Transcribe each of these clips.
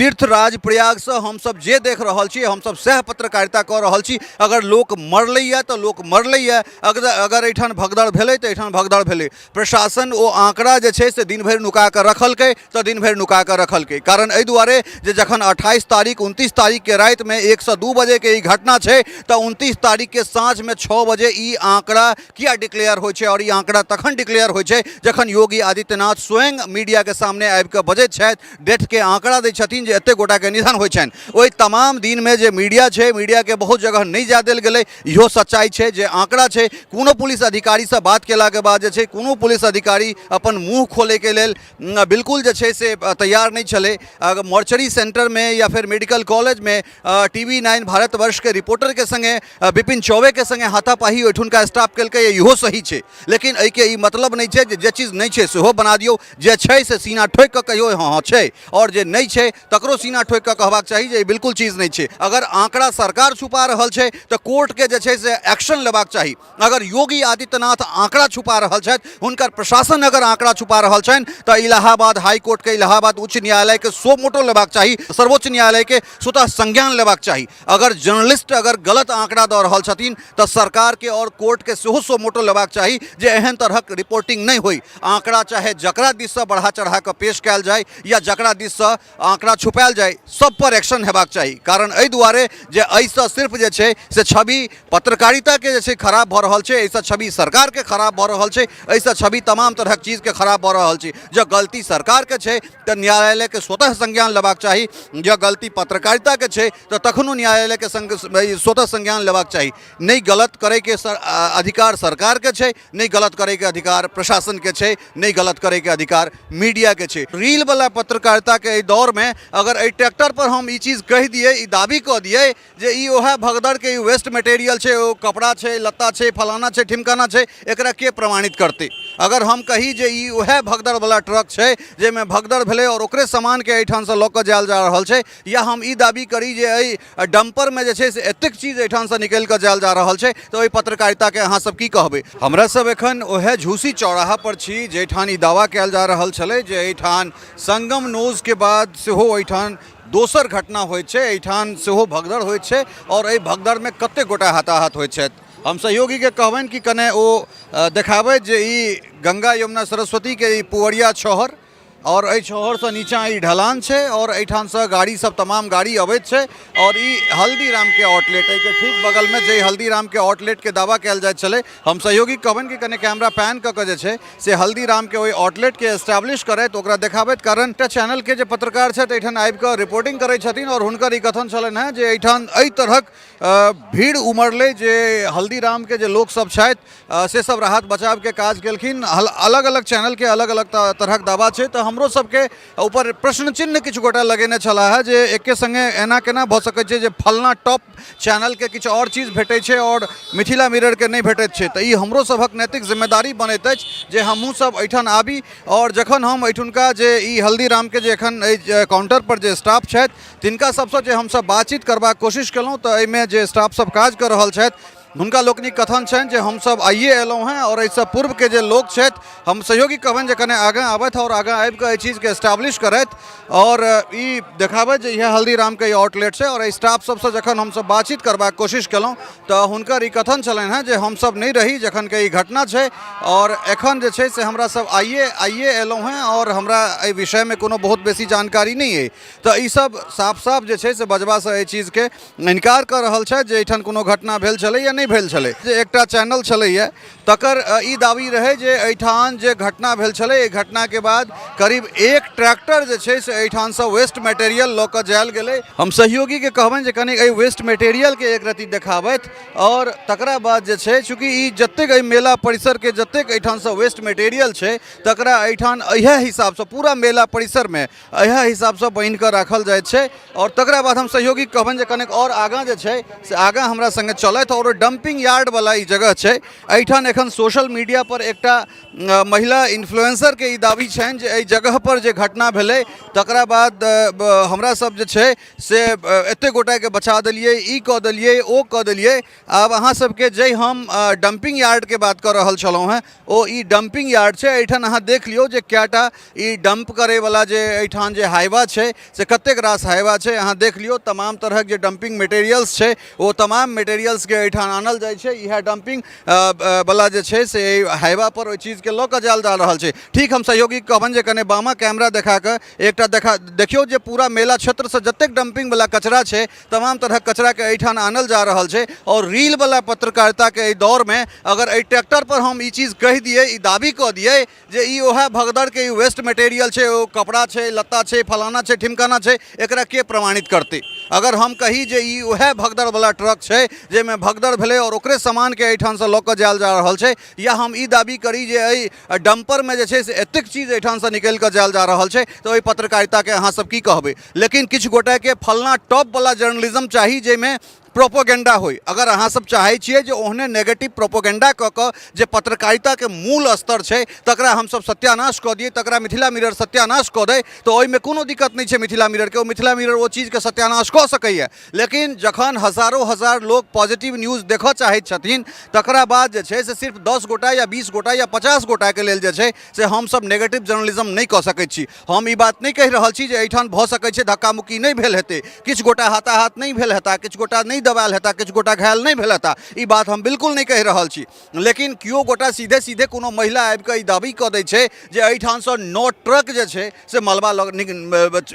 तीर्थराज प्रयागसँ हमसब जे देख रहल छी, हमसब सएह पत्रकारिता कऽ रहल छी। अगर लोक मरलैए तऽ लोक मरलैए, अगर अगर एहिठाम भगदड़ भेलै तऽ एहिठाम भगदड़ भेलै। प्रशासन ओ आंकड़ा जे छै से दिन भरि नुका कऽ रखलकै तऽ दिन भरि नुका कऽ रखलकै, कारण एहि दुआरे जे जखन 28 तारीख 29 तारीखके रातिमे 1 सँ 2 बजेके ई घटना छै, तऽ 29 तारीखके साँझमे 6 बजे ई आंकड़ा किया डिक्लेयर होइ छै? आओर ई आंकड़ा तखन डिक्लेयर होइ छै जखन योगी आदित्यनाथ स्वयं मीडियाके सामने आबि कऽ बजैत छथि, डेथके आंकड़ा दै छथिन जे एतेक गोटाके निधन होइ छनि। ओहि तमाम दिनमे जे मीडिया छै, मीडियाके बहुत जगह नहि जाय देल गेलै, इहो सच्चाइ छै। जे आंकड़ा छै, कोनो पुलिस अधिकारीसँ बात केलाके बाद जे छै, कोनो पुलिस अधिकारी अपन मुँह खोलैके लेल बिल्कुल जे छै से तैयार नहि छलै। अगर मॉर्चरी सेंटरमे या फेर मेडिकल कॉलेजमे TV9 भारतवर्षके रिपोर्टरके सङ्गे, विपिन चौबेके सङ्गे हाथापाही ओहिठुनका स्टाफ केलकै, इहो सही छै। लेकिन एहिके ई मतलब नहि छै जे जे चीज नहि छै सेहो बना दियौ। जे छै से सीना ठोकि कऽ कहियौ, हँ हँ छै, आओर जे नहि छै तकरो सीना ठोकि कऽ कहबाक चाही जे ई बिल्कुल चीज नहि छै। अगर आंकड़ा सरकार छुपा रहल छै तऽ कोर्टके जे छै से एक्शन लेबाक चाही। अगर योगी आदित्यनाथ आंकड़ा छुपा रहल छथि, हुनकर प्रशासन अगर आंकड़ा छुपा रहल छनि, तऽ इलाहाबाद हाई कोर्टके, इलाहाबाद उच्च न्यायालयके सो मोटो लेबाक चाही, सर्वोच्च न्यायालयके स्वतः संज्ञान लेबाक चाही। अगर जर्नलिस्ट अगर गलत आंकड़ा दऽ रहल छथिन तऽ सरकारके आओर कोर्टके सेहो सो मोटो लेबाक चाही जे एहन तरहक रिपोर्टिंग नहि होइ। आंकड़ा चाहे जकरा दिससँ बढ़ा चढ़ा कऽ पेश कयल जाय या जकरा दिससँ आंकड़ा छुपायल जाय, सब पर एक्शन हेबाक चाही। कारण एहि दुआरे जे एहिसँ सिर्फ जे छै से छवि पत्रकारिताके जे छै खराब भऽ रहल छै, एहिसँ छवि सरकारके खराब भऽ रहल छै, एहिसँ छवि तमाम तरहक चीजके खराब भऽ रहल छै। जँ गलती सरकारके छै तऽ न्यायालयके स्वतः संज्ञान लेबाक चाही, जँ गलती पत्रकारिताके छै तऽ तखनो न्यायालयके संग स्वतः संज्ञान लेबाक चाही। नहि गलत करैके अधिकार सरकारके छै, नहि गलत करैके अधिकार प्रशासनके छै, नहि गलत करैके अधिकार मीडियाके छै। रीलवला पत्रकारिताके एहि दौरमे अगर एहि ट्रैक्टरपर हम ई चीज कहि दियै, ई दाबी कऽ दियै जे ई ओएह भगदड़के ई वेस्ट मटेरियल छै, ओ कपड़ा छै, लत्ता छै, फलाना छै, ठिमकाना छै, एकरा के प्रमाणित करतै? अगर हम कही जे ई ओएह भगदड़वला ट्रक छै जाहिमे भगदड़ भेलै आओर ओकरे सामानके एहिठामसँ लऽ कऽ जायल जा रहल छै, या हम ई दाबी करी जे एहि डम्परमे जे छै से एतेक चीज एहिठामसँ निकलि कऽ जायल जा रहल छै, तऽ ओहि पत्रकारिताके अहाँ सब की कहबै? हमरा सब एखन ओएह झूसी चौराहा पर छी जाहिठाम ई दावा कयल जा रहल छलै जे एहिठाम संगम नोजके बाद सेहो एहिठाम दोसर घटना होइत छै, एहिठाम सेहो भगदड़ होइत छै आओर एहि भगदड़मे कतेक गोटा हताहत होइत छथि। हम सहयोगीके कहबनि कि कने ओ देखाबथि जे ई गंगा यमुना सरस्वतीके ई पुवरिया छहर आओर एहि छहरसँ नीचाँ ई ढलान छै आओर एहिठामसँ गाड़ी सब, तमाम गाड़ी अबैत छै। आओर ई हल्दीरामके आउटलेट, एहिके ठीक बगलमे जे हल्दीरामके आउटलेटके दावा कयल जाइत छलै, हम सहयोगी कहबनि कि कने कैमरा पैन कऽ कऽ जे छै से हल्दीरामके ओहि आउटलेटके एस्टैब्लिश करैत, ओकरा देखाबैत। कारण एकटा चैनलके जे पत्रकार छथि, एहिठाम आबि कऽ रिपोर्टिंग करै छथिन आओर हुनकर ई कथन छलनि हेँ जे एहिठाम एहि तरहक भीड़ उमड़लै जे हल्दीरामके जे लोकसभ छथि से सब राहत बचावके काज केलखिन। अलग अलग चैनलके अलग अलग तरहक दावा छै, तऽ हमरो सबके ऊपर प्रश्न चिन्ह किछु गोटा लगेने छलाह हे जे एके सङ्गे एना केना भऽ सकै छै जे फलना टॉप चैनलके किछु आओर चीज भेटै छै आओर मिथिला मिररके नहि भेटैत छै। तऽ ई हमरो सभक नैतिक जिम्मेदारी बनैत अछि जे हमहूँ सब एहिठाम आबी। आओर जखन हम एहिठुनका जे ई हल्दीरामके जे एखन एहि काउंटरपर जे स्टाफ छथि, तिनका सबसँ जे हमसब बातचीत करबाक कोशिश केलहुँ, तऽ एहिमे जे स्टाफ सब काज कऽ रहल छथि, हुनका लोकनिक कथन छनि जे हमसब आइए अयलहुँ हेँ आओर एहिसँ पूर्वके जे लोक छथि, हम सहयोगी कहबनि जे कने आगाँ आबथि आओर आगाँ आबिकऽ एहि चीजके एस्टाब्लिश करथि आओर ई देखाबथि जे इएह हल्दीरामके ई आउटलेट छै। आओर एहि स्टाफ सबसँ जखन हमसब बातचीत करबाक कोशिश केलहुँ तऽ हुनकर ई कथन छलनि हेँ जे हमसब नहि रही जखनके ई घटना छै आओर एखन जे छै से हमरा सब आइए आइए अयलहुँ हेँ आओर हमरा एहि विषयमे कोनो बहुत बेसी जानकारी नहि अइ। तऽ ई सब साफ साफ जे छै से बजबासँ एहि चीजके इनकार कऽ रहल छथि जे एहिठाम कोनो घटना भेल छलै या नहि भेल छलै। जे एकटा चैनल छलैए, तकर ई दावी रहै जे एहिठाम जे घटना भेल छलै, एहि घटनाके बाद करीब एक ट्रैक्टर जे छै से एहिठामसँ वेस्ट मटेरियल लऽ कऽ जायल गेलै। हम सहयोगीके कहबनि जे कनि एहि वेस्ट मटेरियलके एक रत्ती देखाबथि आओर तकरा बाद जे छै, चूँकि ई जतेक एहि मेला परिसरके जतेक एहिठामसँ वेस्ट मटेरियल छै, तकरा एहिठाम इएह हिसाबसँ पूरा मेला परिसरमे इएह हिसाबसँ बान्हि कऽ राखल जाइ छै। आओर तकरा बाद हम सहयोगी कहबनि जे कनेक आओर आगाँ जे छै से आगाँ हमरा सङ्गे चलथि आओर ओहि डम्प डंपिंग यार्ड वाला ई जगह छै। एहिठाम एखन सोशल मीडिया पर एकटा महिला इन्फ्लुएंसरके ई दावी छनि जे एहि जगह पर जे घटना भेलै तकरा बाद हमरा सब जे छै से एतेक गोटाके बचा देलियै, ई कऽ देलियै, ओ कऽ देलियै। आब अहाँ सबके जे हम डंपिंग यार्डके बात कऽ रहल छलहुँ हेँ, ओ ई डंपिंग यार्ड छै। एहिठाम अहाँ देख लियौ जे कएटा ई डंप करैवला जे एहिठाम जे हाइवा छै से कतेक रास हाइवा छै। अहाँ देख लियौ तमाम तरहक जे डंपिंग मटेरियल्स छै ओ तमाम मटेरियल्सके एहिठाम आनल जाइ छै। इएह डंपिंग वला जे छै से एहि हाइवा पर ओहि चीजके लऽ कऽ जायल जा रहल छै। ठीक, हम सहयोगी कहबनि जे कने बामा कैमरा देखा कऽ एकटा देखा देखियौ जे पूरा मेला क्षेत्रसँ जतेक डंपिंगवला कचरा छै तमाम तरहक कचराके एहिठाम आनल जा रहल छै। आओर रीलवला पत्रकारिताके एहि दौरमे अगर एहि ट्रैक्टर पर हम ई चीज कहि दियै, ई दाबी कऽ दियै जे ई ओएह भगदड़के ई वेस्ट मटेरियल छै, ओ कपड़ा छै, लत्ता छै, फलाना छै, ठिमकाना छै, एकरा के प्रमाणित करतै? अगर हम कही जे ई ओएह भगदड़वला ट्रक छै जाहिमे भगदड़ भेलै आओर ओकरे सामानके एहिठामसँ लऽ कऽ जायल जा रहल छै, या हम ई दाबी करी जे एहि डम्परमे जे छै से एतेक चीज एहिठामसँ निकलि कऽ जायल जा रहल छै, तऽ ओहि पत्रकारिताके अहाँ सब की कहबै? लेकिन किछु गोटेके फलना टॉपवला जर्नलिज्म चाही जाहिमे प्रोपोगेंडा होय। अगर अहाँ सब चाहै छियै जे ओहने नेगेटिव प्रोपोगेंडा कऽ कऽ जे पत्रकारिताके मूल स्तर छै तकरा हमसब सत्यानाश कऽ दियै, तकरा मिथिला मिरर सत्यानाश कऽ दै, तऽ ओहिमे कोनो दिक्कत नहि छै मिथिला मिररके, ओ मिथिला मिरर ओ चीजके सत्यानाश कऽ सकैए। लेकिन जखन हजारो हजार लोक पॉजिटिव न्यूज देखऽ चाहैत छथिन तकरा बाद जे छै से सिर्फ 10 गोटा या 20 गोटा या 50 गोटाके लेल जे छै से हमसब नेगेटिव जर्नलिज्म नहि कऽ सकै छी। हम ई बात नहि कहि रहल छी जे एहिठाम भऽ सकै छै धक्का मुक्की नहि भेल हेतै, किछु गोटा हाथाहाथ नहि भेल हेता, किछु गोटा नहि दबायल हेता, किछु गोटा घायल नहि भेल हेता, ई बात हम बिल्कुल नहि कहि रहल छी। लेकिन केओ गोटा सीधे सीधे कोनो महिला आबि कऽ ई दाबी कऽ दै छै जे एहिठामसँ 9 ट्रक जे छै से मलबा लग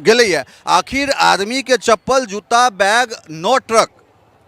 गेलैए। आखिर आदमीके चप्पल, जूता, बैग, 9 ट्रक,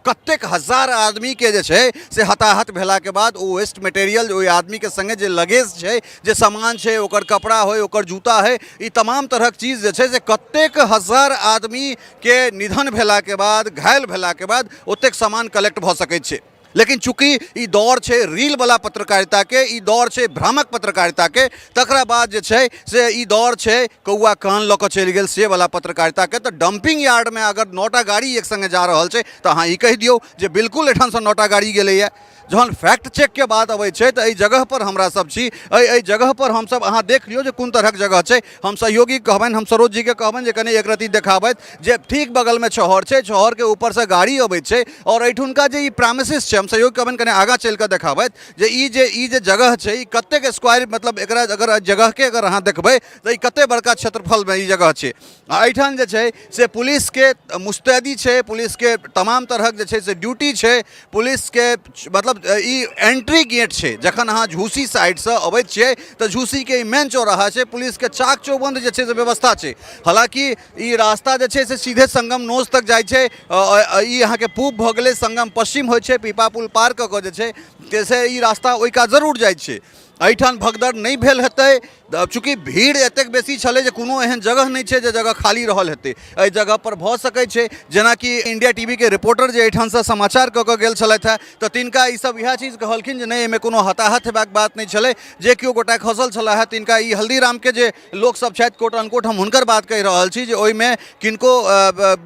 कतेक हजार आदमीके जे छै से हताहत भेलाके बाद ओ वेस्ट मटेरियल ओहि आदमीके सङ्गे जे लगेज छै, जे सामान छै, ओकर कपड़ा होइ, ओकर जूता होइ, ई तमाम तरहक चीज जे छै से कतेक हजार आदमीके निधन भेलाके बाद, घायल भेलाके बाद ओतेक सामान कलेक्ट भऽ सकै छै। लेकिन चूँकि ई दौर छै रीलवला पत्रकारिताके, ई दौर छै भ्रामक पत्रकारिताके, तकरा बाद जे छै से ई दौर छै कौआ कान लऽ कऽ चलि गेल से वला पत्रकारिताके, तऽ डम्पिंग यार्डमे अगर 9टा गाड़ी एक सङ्गे जा रहल छै तऽ अहाँ ई कहि दियौ जे बिल्कुल एहिठामसँ 9टा गाड़ी गेलैए। जहन फैक्ट चेकके बात अबै छै तऽ एहि जगहपर हमरा सब छी, एहि जगहपर हमसब, अहाँ देख लियौ जे कोन तरहक जगह छै। हम सहयोगी कहबनि, हम सरोज जीके कहबनि जे कनि एक रत्ती देखाबथि जे ठीक बगलमे छहर छै, छहरके ऊपरसँ गाड़ी अबै छै आओर एहिठुनका जे ई प्रामिसिस छै, हम सहयोगी कहबनि कनि आगाँ चलि कऽ देखाबथि जे ई जे जगह छै ई कतेक स्क्वायर, मतलब एकरा अगर जगहके अगर अहाँ देखबै तऽ ई कतेक बड़का क्षेत्रफलमे ई जगह छै। आ एहिठाम जे छै से पुलिसके मुस्तैदी छै, पुलिसके तमाम तरहक जे छै से ड्यूटी छै, पुलिसके मतलब ई एंट्री गेट छै। जखन अहाँ झूसी साइडसँ अबैत छियै तऽ झूसीके ई मेन चौराहा छै, पुलिसके चाक चौबंद जे छै से व्यवस्था छै। हालाँकि ई रास्ता जे छै से सीधे संगम नोज तक जाइ छै, ई अहाँके पूब भऽ गेलै, संगम पश्चिम होइ छै, पीपा पुल पार कऽ कऽ जे छै से ई रास्ता ओहि कात जरूर जाइ छै। एहिठाम भगदड़ नहि भेल हेतै, चूँकि भीड़ एतेक बेसी छलै जे कोनो एहन जगह नहि छै जे जगह खाली रहल हेतै। एहि जगहपर भऽ सकै छै, जेनाकि इंडिया टी वी के रिपोर्टर जे एहिठामसँ समाचार कऽ कऽ गेल छलथि हेँ तऽ तिनका ईसब इएह चीज कहलखिन जे नहि, एहिमे कोनो हताहत हेबाक बात नहि छलै, जे केओ गोटा खसल छलाह हेँ तिनका ई हल्दीरामके जे लोकसब छथि, कोट अनकोट हम हुनकर बात कहि रहल छी, जे ओहिमे किनको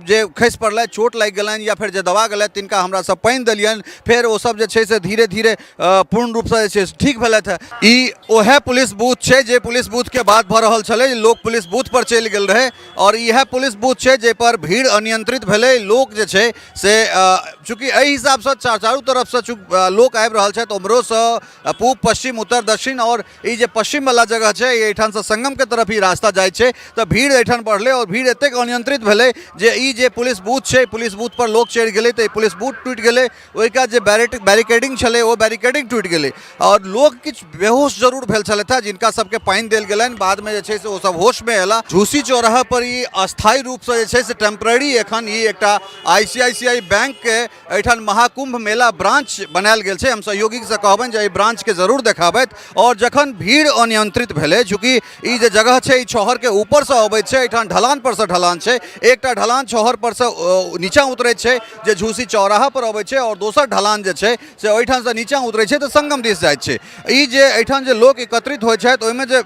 जे खसि पड़लथि, चोट लागि गेलनि या फेर जे दबा गेलथि तिनका हमरा सब पानि देलियनि, फेर ओसब जे छै से धीरे धीरे पूर्ण रूपसँ जे छै से ठीक भेलथि हेँ। ई ओएह पुलिस बूथ छै जे पुलिस बूथके बात भऽ रहल छलै, लोक पुलिस बूथ पर चलि गेल रहै आओर इएह पुलिस बूथ छै जाहिपर भीड़ अनियंत्रित भेलै। लोक जे छै से चूँकि एहि हिसाबसँ चारू तरफसँ लोक आबि रहल छथि, उम्हरोसँ पूब, पश्चिम, उत्तर, दक्षिण, आओर ई जे पश्चिमवला जगह छै एहिठामसँ संगमके तरफ ई रास्ता जाइ छै, तऽ भीड़ एहिठाम बढ़लै आओर भीड़ एतेक अनियंत्रित भेलै जे ई जे पुलिस बूथ छै, पुलिस बूथ पर लोक चढ़ि गेलै तऽ ई पुलिस बूथ टूटि गेलै, ओहिका जे बैरिकेडिंग छलै ओ बैरिकेडिंग टूटि गेलै आओर लोक किछु बेहोश जरूर भेल छलथि हेँ, जिनका सबके पानि देल गेलनि, बादमे जे छै से ओ सब होशमे अयला। झूसी चौराहा पर ई अस्थायी रूपसँ जे छै से टेम्पररी एखन ई एकटा ICICI बैंकके एहिठाम महाकुंभ मेला ब्रांच बनायल गेल छै। हम सहयोगीसँ कहबनि जे एहि ब्रांचके जरूर देखाबथि। आओर जखन भीड़ अनियंत्रित भेलै, चूँकि ई जे जगह छै ई छहरके ऊपरसँ अबैत छै, एहिठाम ढलान परसँ ढलान छै, एकटा ढलान छहर परसँ नीचाँ उतरैत छै जे झूसी चौराहा पर अबै छै आओर दोसर ढलान जे छै से ओहिठामसँ नीचाँ उतरै छै तऽ संगम दिस जाइ छै। ई जे एहिठाम जे लोक एकत्रित होइ छथि, ओहिमे जे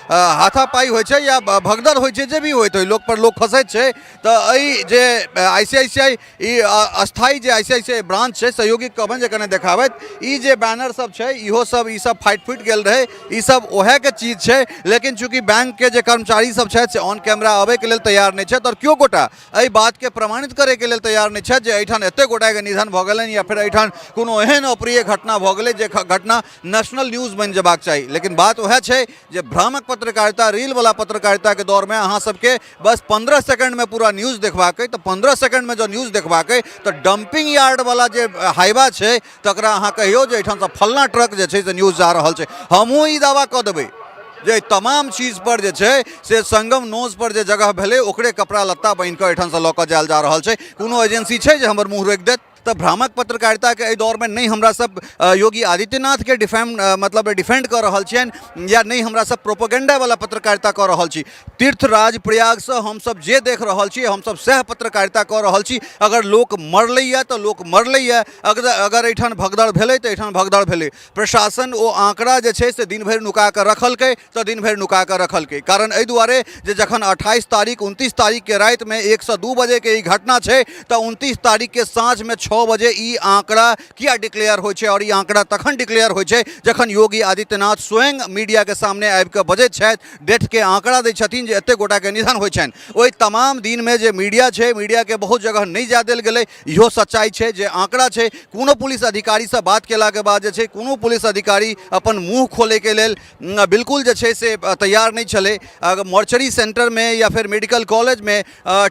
हाथापाइ होइ छै या भगदड़ होइ छै, जे भी होइत होइ, लोकपर लोक खसैत छै, तऽ एहि जे आई सी आई सी आई ई अस्थायी जे I C I C I branch छै, सहयोगी कहबनि जे कने देखाबैत, ई जे बैनर सब छै, इहो सब ई सब फाटि फूटि गेल रहै, ई सब ओएहके चीज छै। लेकिन चूँकि बैंकके जे कर्मचारी सब छथि से ऑन कैमरा अबैके लेल तैयार नहि छथि, आओर केओ गोटा एहि बातके प्रमाणित करैके लेल तैयार नहि छथि जे एहिठाम एतेक गोटाके निधन भऽ गेलनि या फेर एहिठाम कोनो एहन अप्रिय घटना भऽ गेलै जे घटना नेशनल न्यूज बनि जेबाक चाही। लेकिन बात उएह छै जे भ्रामक पत्रकारिता, रीलवला पत्रकारिताके दौरमे अहाँ सबके बस 15 सेकंडमे पूरा न्यूज देखबाक अइ, तऽ 15 सेकंडमे जँ न्यूज देखबाक अइ तऽ डम्पिंग यार्डवला जे हाइवा छै तकरा अहाँ कहियौ जे एहिठामसँ फल्लाँ ट्रक जे छै से न्यूज जा रहल छै। हमहूँ ई दावा कऽ देबै जे तमाम चीज पर जे छै से संगम नोज पर जे जगह भेलै ओकरे कपड़ा लत्ता बान्हि कऽ एहिठामसँ लऽ कऽ जायल जा रहल छै। कोनो एजेंसी छै जे हमर मुँह रोकि देत? तऽ भ्रामक पत्रकारिताके एहि दौरमे नहि हमरा सब योगी आदित्यनाथके डिफेम मतलब डिफेंड कऽ रहल छियनि या नहि हमरा सब प्रोपोगेंडावला पत्रकारिता कऽ रहल छी। तीर्थराज प्रयागसँ हमसब जे देख रहल छी हमसब सएह पत्रकारिता कऽ रहल छी। अगर लोक मरलैए तऽ लोक मरलैए, अगर एहिठाम भगदड़ भेलै तऽ एहिठाम भगदड़ भेलै। प्रशासन ओ आंकड़ा जे छै से दिन भरि नुका कऽ रखलकै तऽ दिन भरि नुका कऽ रखलकै, कारण एहि दुआरे जे जखन 28 तारीख 29 तारीखके रातिमे 1 से 2 बजेके ई घटना छै तऽ 29 तारीखके साँझमे 6 बजे ई आंकड़ा किया डिक्लेयर होइ छै? आओर ई आंकड़ा तखन डिक्लेयर होइ छै जखन योगी आदित्यनाथ स्वयं मीडियाके सामने आबि कऽ बजैत छथि, डेथके आंकड़ा दै छथिन जे एतेक गोटाके निधन होइ छनि। ओहि तमाम दिनमे जे मीडिया छै, मीडियाके बहुत जगह नहि जाय देल गेलै, इहो सच्चाइ छै जे आंकड़ा छै। कोनो पुलिस अधिकारीसँ बात केलाके बाद जे छै कोनो पुलिस अधिकारी अपन मुँह खोलैके लेल बिल्कुल जे छै से तैयार नहि छलै। अगर मोर्चरी सेंटरमे या फेर मेडिकल कॉलेजमे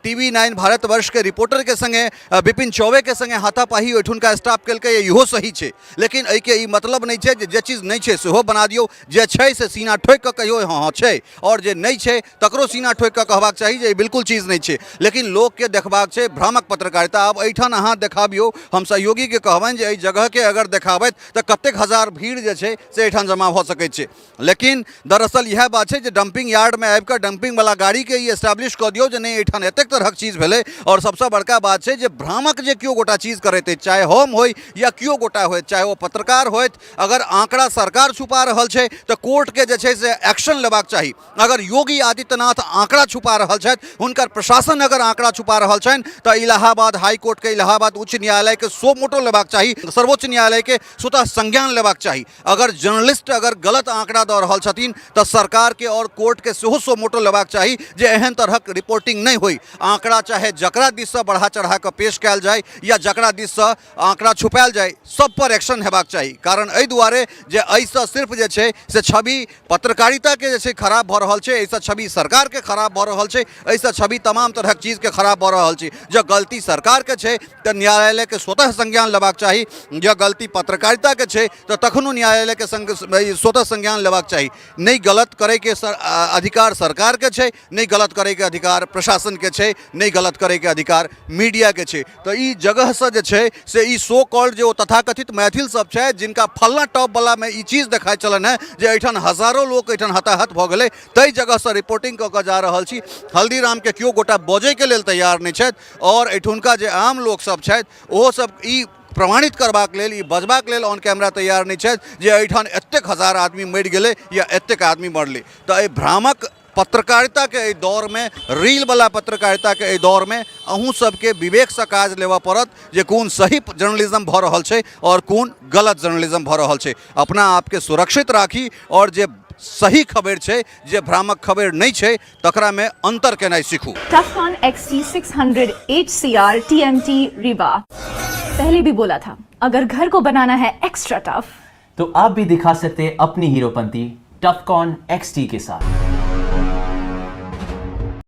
TV9 भारतवर्षके रिपोर्टरके सङ्गे विपिन चौबेके सङ्गे हाथापाही ओहिठुनका स्टाफ केलकै, इहो सही छै। लेकिन एहिके ई मतलब नहि छै जे जे चीज नहि छै सेहो बना दियौ। जे छै से सीना ठोकि कऽ कहियौ हँ हँ छै, आओर जे नहि छै तकरो सीना ठोकि कऽ कहबाक चाही जे ई बिल्कुल चीज नहि छै। लेकिन लोकके देखबाक छै भ्रामक पत्रकारिता। आब एहिठाम अहाँ देखाबियौ, हम सहयोगीके कहबनि जे एहि जगहके अगर देखाबथि तऽ कतेक हजार भीड़ जे छै से एहिठाम जमा भऽ सकै छै। लेकिन दरअसल इएह बात छै जे डम्पिंग यार्डमे आबि कऽ डम्पिंगवला गाड़ीके ई एस्टैब्लिश कऽ दियौ जे नहि एहिठाम एतेक तरहक चीज भेलै। आओर सबसँ बड़का बात छै जे भ्रामक जे केओ गोटा चीज करैत अछि, चाहे हम होइ या केओ गोटा होथि, चाहे ओ पत्रकार होथि, अगर आंकड़ा सरकार छुपा रहल छै तऽ कोर्टके जे छै से एक्शन लेबाक चाही। अगर योगी आदित्यनाथ आंकड़ा छुपा रहल छथि, हुनकर प्रशासन अगर आंकड़ा छुपा रहल छनि तऽ इलाहाबाद हाई कोर्टके, इलाहाबाद उच्च न्यायालयके सो मोटो लेबाक चाही, सर्वोच्च न्यायालयके स्वतः संज्ञान लेबाक चाही। अगर जर्नलिस्ट अगर गलत आंकड़ा दऽ रहल छथिन तऽ सरकारके आओर कोर्टके सेहो सो मोटो लेबाक चाही जे एहन तरहक रिपोर्टिंग नहि होइ। आंकड़ा चाहे जकरा दिससँ बढ़ा चढ़ा कऽ पेश कयल जाय या जकरा दिससँ आंकड़ा छुपायल जाय, सब पर एक्शन हेबाक चाही। कारण एहि दुआरे जे एहिसँ सिर्फ जे छै से छवि पत्रकारिताके जे छै खराब भऽ रहल छै, एहिसँ छवि सरकारके खराब भऽ रहल छै, एहिसँ छवि तमाम तरहक चीजके खराब भऽ रहल छै। जँ गलती सरकारके छै तऽ न्यायालयके स्वतः संज्ञान लेबाक चाही, जँ गलती पत्रकारिताके छै तऽ तखनो न्यायालयके स्वतः संज्ञान लेबाक चाही। नहि गलत करैके अधिकार सरकारके छै, नहि गलत करैके अधिकार प्रशासनके छै, नहि गलत करैके अधिकार मीडियाके छै। तऽ ई जगहसँ जे छै से ई सो कॉल्ड जे ओ तथाकथित मैथिल सब छथि जिनका फल्लाँ टॉपवलामे ई चीज देखाइ छलनि हेँ जे एहिठाम हजारो लोक एहिठाम हताहत भऽ गेलै, ताहि जगहसँ रिपोर्टिंग कऽ कऽ जा रहल छी। हल्दीरामके केओ गोटा बजैके लेल तैयार नहि छथि आओर एहिठुनका जे आम लोकसब छथि ओहो सब ई प्रमाणित करबाक लेल, ई बजबाक लेल ऑन कैमरा तैयार नहि छथि जे एहिठाम एतेक हजार आदमी मरि गेलै या एतेक आदमी मरलै। तऽ एहि भ्रामक पत्रकारिताके एहि दौरमे, रीलवला पत्रकारिताके एहि दौरमे अहूँ सबके विवेकसँ काज लेबऽ पड़त जे कोन सही जर्नलिज्म भऽ रहल छै आओर कोन गलत जर्नलिज्म भऽ रहल छै। अपना आपके सुरक्षित राखी आओर जे सही खबरि छै, जे भ्रामक खबरि नहि छै, तकरामे अन्तर केनाइ सीखू। Tufcon XT600 HCR TMT Rewa। पहले भी बोला था, अगर घर को बनाना है एक्स्ट्रा टफ तो आप भी दिखा सकते हैं अपनी हीरोपंती टफकॉन XT के साथ।